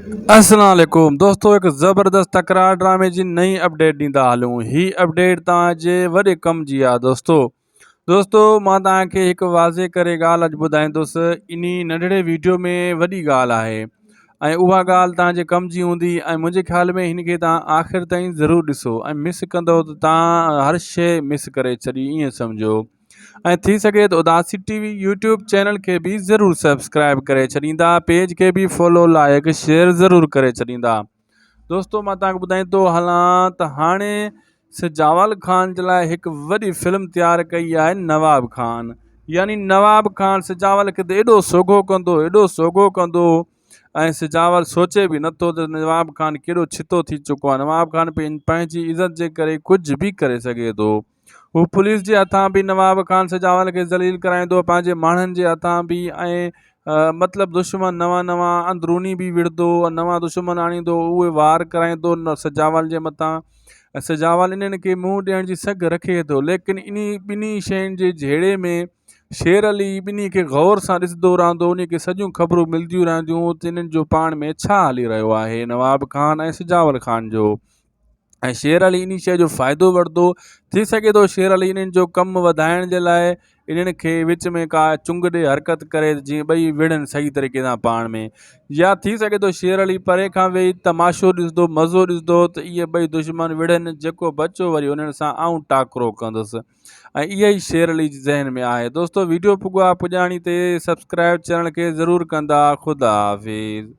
السلام عليڪم دوستو هڪ زبردست تڪرار ڊرامي جي نئين اپڊيٽ ڏيندا هلون هي اپڊيٽ توهان جي وڏي ڪم جي آ دوستو دوستو مان توهان کي هڪ واضح ڪري ڳالهه اڄ ٻڌائيندس انهي ننڍڙي ويڊيو ۾ وڏي ڳالهه آهي ۽ اها ڳالهه توهان جي ڪم جي هوندي ۽ منهنجي خيال ۾ هن کي توهان آخر تائين ضرور ڏسو ۽ مس ڪندو ته توهان هر شي مس ڪري ڇڏي ائين سمجهو ۽ ٿي سگهي ته Udasi T V YouTube channel کي به ضرور سبسڪرائب ڪري ڇڏيندا پيج کي به فالو لائڪ شيئر ضرور ڪري ڇڏيندا دوستو مان تهان کي ٻڌائيندو هلان ته هاڻي سجاول خان جي لاء هڪ وڏي فلم تيار ڪئي آهي نواب خان يعني نواب خان سجاول کي ته ايڏو سوگهو ڪندو ايڏو سوگهو ڪندو ۽ سجاول سوچي به نٿو ته نواب خان ڪيڏو ڇتو ٿي چڪو آهي نواب خان پنهنجي عزت جي ڪري ڪجهه به ڪري سگهي ٿو هو پوليس جي هٿان به نواب خان سجاول کي ذليل ڪرائيندو پنهنجي ماڻهن جي هٿان به ۽ مطلب دشمن نوان نوان اندروني به وڙهندو نوان دشمن آڻيندو اهي وار ڪرائيندو سجاول جي مٿان ۽ سجاول انهن کي منهن ڏيڻ جي سگهه رکي ٿو ليڪن انهي ٻنهي شين جي جهيڙي ۾ شير علي ٻنهي کي غور سان ڏسندو رهندو انهي کي سڄيون خبرون ملنديون رهنديون ته انهن جو پاڻ ۾ ڇا هلي رهيو آهي نواب خان ۽ سجاول خان جو ۽ شير علي انهي شيء جو فائدو ورتو ٿي سگهي ٿو شير علي انهن جو ڪم وڌائڻ جي لاء انهن کي وچ ۾ ڪا چنگ ڏي حرڪت ڪري جيئن ٻئي وڙهن صحيح طريقي سان پاڻ ۾ يا ٿي سگهي ٿو شير علي پري کان ويهي تماشو ڏسندو مزو ڏسندو ته اهي ٻئي دشمن وڙهن جيڪو بچو وري انهن سان آئون ٽاڪرو ڪندس ۽ اها ئي شير علي جي ذهن ۾ آهي دوستو ويڊيو پڳو آ پڄاڻي تي سبسڪرائب چينل کي ضرور ڪندا خدا حافظ.